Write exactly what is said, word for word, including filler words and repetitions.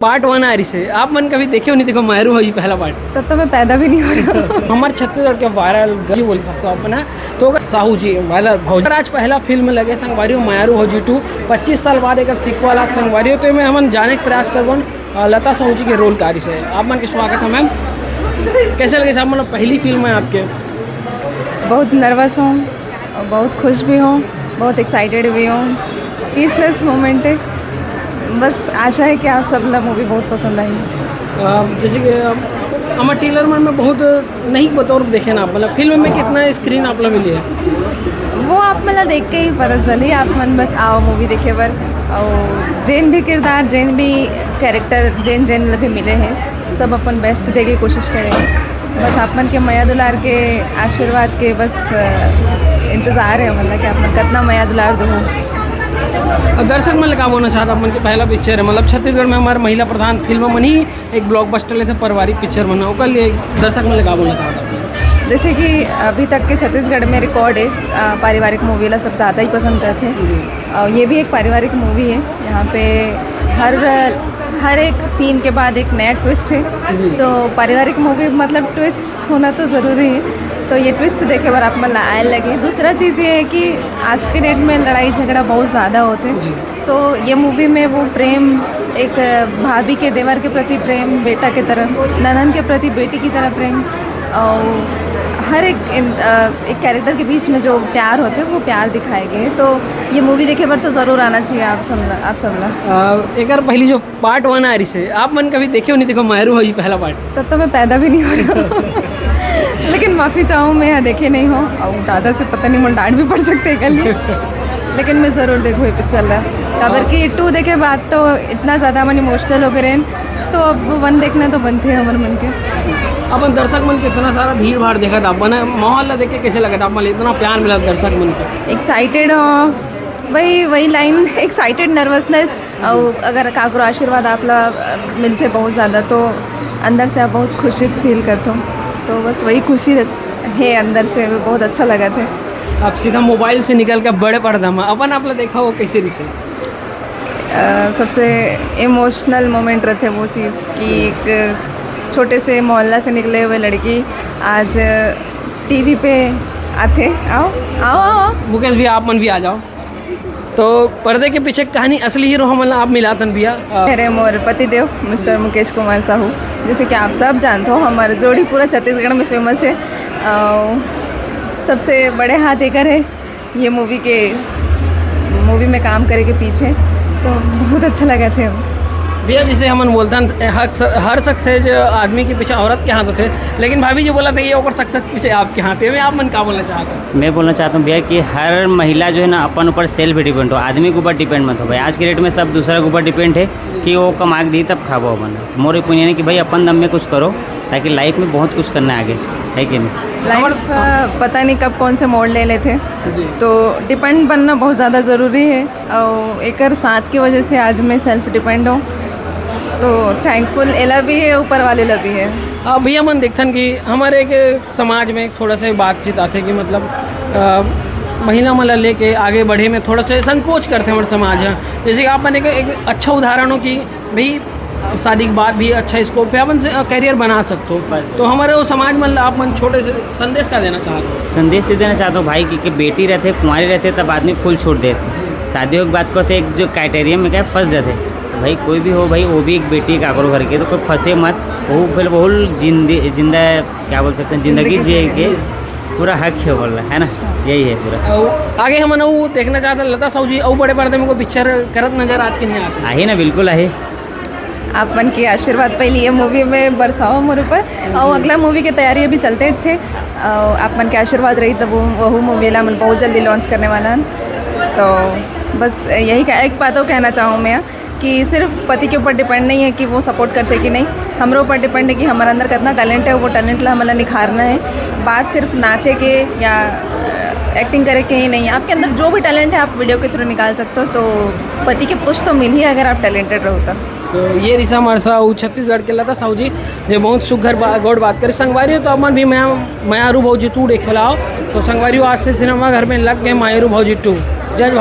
Part वन आ रही से, आप मन कभी देखे हो नहीं? देखो, मायरू भौजी पहला पार्ट। तब तो मैं पैदा भी नहीं हो रहा। हमारे छत्तीसगढ़ के वायरल जी बोल सकते हो आप ना, तो अगर साहू जी वायरल भौजी, अगर आज पहला फिल्म लगे संगवारी हो मायरू भौजी टू, पच्चीस साल बाद एक सीक्वल आज संगवारी हो, तो मैं हमन जाने के प्रयास करबन अ, लता साहू जी के रोल कारी से। आप मन के स्वागत है मैम। कैसे लगे साहब, मतलब पहली फिल्म है आपके? बहुत नर्वस हूँ और बहुत खुश भी हूँ, बहुत एक्साइटेड भी हूँ। स्पीचलेस मोमेंट है। बस आशा है कि आप सब ला मूवी बहुत पसंद आई। अ, जैसे कि अ, हमर ट्रेलर मन में बहुत नहीं बतौर देखे ना, मतलब फिल्म में कितना स्क्रीन आप ला मिली है? वो आप मला देख के ही पता चली। आप मन बस आओ मूवी देखे बर, और जेन भी किरदार, जेन भी कैरेक्टर, जेन जेन ला भी मिले हैं, सब अपन बेस्ट दे के कोशिश करें। बस आप मन के मया दुलार के, आशीर्वाद के बस अ, इंतजार है, मतलब कि आप मन कितना मया दुलार दो। अब दर्शक मन ला का बोलना चाहत, आप मन के पहला पिक्चर है, मतलब छत्तीसगढ़ में हमारे महिला प्रधान फिल्म मन ही एक ब्लॉकबस्टर लेथे पारिवारिक पिक्चर मन, ओकर लिए दर्शक मन ला का बोलना चाहत आप? जैसे कि अभी तक के छत्तीसगढ़ में रिकॉर्ड है, अ, पारिवारिक मूवी ला सब ज़्यादा ही पसंद करते हैं। जी। और ये भी एक पारिवारिक मूवी है। यहाँ पे हर हर एक सीन के बाद एक नया ट्विस्ट है। जी। तो पारिवारिक मूवी मतलब ट्विस्ट होना तो ज़रूरी है। तो ये ट्विस्ट देखे बर आप मन ला आए लगे। दूसरा चीज़ ये है कि आज के डेट में लड़ाई झगड़ा बहुत ज़्यादा होते हैं। जी। तो ये मूवी में वो प्रेम, एक भाभी के देवर के प्रति प्रेम, बेटा के तरह, ननन के प्रति बेटी की तरह प्रेम, और हर एक इन-, अ, एक कैरेक्टर के बीच में जो प्यार होते हैं, वो प्यार दिखाए गए हैं। तो ये मूवी देखे बर तो ज़रूर आना चाहिए आप सब ला, आप सब ला। अ, एकर पहली जो पार्ट वन आ रही से, आप मन कभी देखे हो नहीं? देखो, मायरू भौजी पहला पार्ट। तब तो मैं पैदा भी नहीं हो रहा। लेकिन माफ़ी चाहूँ, मैं यहाँ देखे नहीं हूँ और दादा से पता नहीं, मोला डांट भी पड़ सकते हैं कल। लेकिन मैं ज़रूर देखूँ ये पिक्चर ला, काबर कि टू देखे बाद तो इतना ज़्यादा मन इमोशनल हो गए रहे, तो अब वन देखना तो बनते हैं हमर मन के। अपन दर्शक मन के इतना सारा भीड़ भाड़ देखा था, अपन माहौल ला देख के कैसे लगा था? अपन इतना प्यार मिला दर्शक मन के? एक्साइटेड हो, वही, वही लाइन, एक्साइटेड, नर्वसनेस, और अगर काकरो आशीर्वाद आप ला, अ, मिलते बहुत ज़्यादा, तो अंदर से आप बहुत खुशी फील करते हो। तो बस वही खुशी रह-, है अंदर से, वो बहुत अच्छा लगा थे। आप सीधा मोबाइल से निकल के बड़े पर्दा में अपन आप ला देखा हो, कैसे रिसे? अ, सबसे इमोशनल मोमेंट रहते वो चीज़ कि एक छोटे से मोहल्ला से निकले हुए लड़की आज टीवी पे आते। आओ, आओ, आओ, आओ। मुकेश भी, आप मन भी आ जाओ। तो पर्दे के पीछे कहानी असली हीरो हमन ला आप मिलातन भैया। अ, मेरे मोर पतिदेव मिस्टर मुकेश कुमार साहू, जैसे कि आप सब जानते हो, हमारा जोड़ी पूरा छत्तीसगढ़ में फेमस है। अ, सबसे बड़े हाथ एकर है ये मूवी के, मूवी में काम करे के पीछे, तो बहुत अच्छा लगा थे हम। भैया, जैसे हमन बोलथन, हर स-, हर सक्सेस आदमी के पीछे औरत के हाथ होथे, लेकिन भाभी जी बोला था ये ओकर सक्सेस के पीछे आपके हाथ है। आप मन का बोलना चाहते हैं? मैं बोलना चाहता हूँ भैया कि हर महिला जो है ना, अपन ऊपर सेल्फ डिपेंड हो, आदमी के ऊपर डिपेंड मत हो भाई। आज के डेट में सब दूसरा के ऊपर डिपेंड है कि वो कमा के दी तब खाबो अपन। मोर ओपिनियन है कि भाई अपन दम में कुछ करो, ताकि लाइफ में बहुत कुछ करना है आगे, है कि नहीं? लाइफ, हमारे अ, पता नहीं कब कौन से मोड़ ले लेते। जी। तो डिपेंड बनना बहुत ज़्यादा ज़रूरी है, और एकर साथ की वजह से आज मैं सेल्फ डिपेंड हूँ। तो थैंकफुल एला भी है, ऊपर वाले ला भी है। अ, भैया, मन देखथन कि हमारे एक समाज में थोड़ा सा बातचीत आथे कि मतलब, अ, महिला मन ला लेके आगे बढ़े में थोड़ा सा संकोच करथे हमारे समाज ह। जैसे कि आप मन एक, एक अच्छा उदाहरण हो कि भाई, शादी के बाद भी अच्छा स्कोप है, अपन से, अ, करियर बना सकते हो। बस। तो हमारे वो समाज में आप मन छोटे से संदेश का देना चाहते हो? संदेश ये देना चाहता हूँ भाई कि, कि बेटी रहते, कुंवारी रहते, तब आदमी फुल छूट देते। शादी के बाद कहते एक जो क्राइटेरिया में क्या फंस जाते। भाई कोई भी हो भाई, वो भी एक बेटी काकरो घर के, तो कोई फंसे मत। वो फिर वो जिंदगी, जिंदा, क्या बोल सकते हैं, जिंदगी जिंदगी जिए जीने के पूरा हक है बोलना, है ना? यही है पूरा। और आगे हमन वो देखना चाहता लता साहू जी, और बड़े पर्दे में कोई पिक्चर करत नजर आत कि नहीं आत? आही ना, बिल्कुल आही। आप मन के आशीर्वाद पहले ये मूवी में बरसाओ मोर ऊपर, और अगला मूवी की तैयारी अभी चलते अच्छे, और आप मन के आशीर्वाद रही तो वो, वहू मूवी ला मन बहुत जल्दी लॉन्च करने वाला है। तो बस यही का, एक बात और कहना चाहूँ मैं कि सिर्फ पति के ऊपर डिपेंड नहीं है कि वो सपोर्ट करते कि नहीं, हमरो ऊपर डिपेंड है कि हमारे अंदर कितना टैलेंट है, वो टैलेंट ला हमला निखारना है। बात सिर्फ नाचे के या एक्टिंग करे के ही नहीं है, आपके अंदर जो भी टैलेंट है आप वीडियो के थ्रू निकाल सकते हो। तो पति के पुश तो मिल ही, अगर आप टैलेंटेड रहो तो। तो ये रिसा मरसा उ छत्तीसगढ़ के लता साहू जी, जो बहुत सुघर बा-, गोड़ बात करे संगवारी हो, तो अपन भी मया, मयारू भौजी टू देखे ला आओ। तो संगवारी हो, आज से सिनेमा घर में लग गए मयारू भौजी टू। जय भारत।